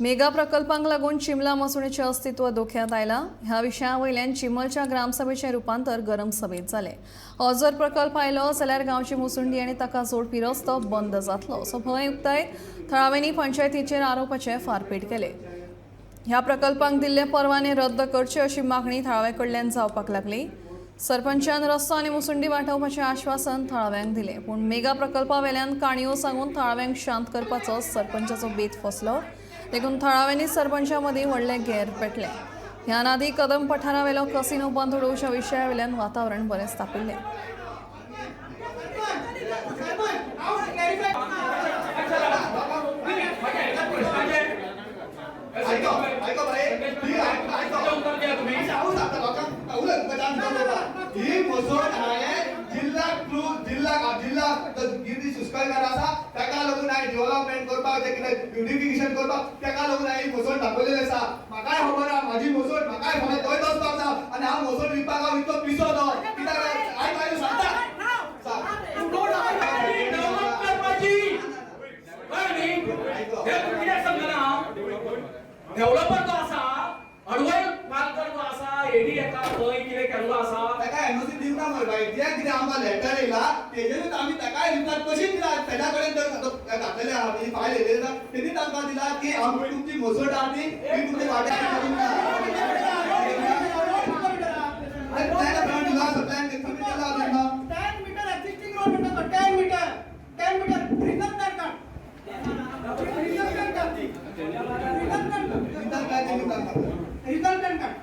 Mega प्रकल्पांक लागून चिमला मसुणेचें अस्तित्व धोक्यांत आयलां. ह्या विशया वयल्यान चिंबलच्या ग्रामसभेचें रुपांतर गरम सभेंत जालें. हो जर प्रकल्प आयलो जाल्यार गांवची मुसुंडी आनी ताका जोडपी रस्तो बंद जातलो असो भंय उक्तायत थळाव्यांनी पंचायतीचेर आरोपाचे फारपेट केले. ह्या प्रकल्पांक दिल्ले परवाने रद्द करचे अशी मागणी थळाव्या कडल्यान जावपाक लागली. सरपंचान रस्तो आनी मुसुंडी वांटोवपाचें आश्वासन थळाव्यांक दिलें, पूण मेगा प्रकल्पा वेल्यान काणयो सांगून थळाव्यांक शांत करपाचो सरपंचाचो बेत फसलो. देखून थळाव्यांनी सरपंचा मदीं व्हडलें गेर पेटलें. ह्या नादी कदम पठारावेलो कसिनो बंद उडोवच्या विशया वेल्यान वातावरण बरेंच तापिल्लें. आयको आयको बाई, ही आयको आयको. हांव सांगता लोकांक, उलय तुका चान्स दिता. ही मसण हांवें जिल्ला थ्रू जिल्ला जिल्ला गिरीश सुस्कलकार आसा, ताका लागून हांवें डेव्हलपमेंट करपाक, तें कितें ब्युटिफिकेशन करपाक ताका लागून हांवें ही मसण दाखयलेली आसा. म्हाकाय खबर आहा, म्हाजी मसण म्हाकाय खबर, थंय वचपाक जाय आनी हांव मसण विकपाक हांव इतलो पिसो न्हय. कित्याक आयक आयक, सांगता, सांग. डेव्हलप करपाची कळ्ळें न्ही? हे तूं कित्याक समजना? डेव्हलपर जो आसा, अडवय पालकर जो आसा, एडी येता थंय कितें केल्लो आसा. ताका एनओसी दिवना मरे बाई. जे कितें आमकां लेटर येयला तेजेरूच आमी ताकाय रिप्लाय कशी दिला. तेज्या कडेन तर घातलेले आहा, तेजी फायल येयलेली आसा, तेणीच आमकां दिला की आमी तुमची मसण आहा ती ती तुमच्या वाट्याक करूंक ना. प्लॅन दिला, प्लॅन सबमिट केला तेंका. 10 meter existing road म्हणटा तो, 10 meter, 10 meter reserve plan काढ, रिझर्व प्लॅन काढ ती, रिझर्व प्लॅन काढ. रिजन प्लॅन तेणी काडला. रिझर्व प्लॅन काढ.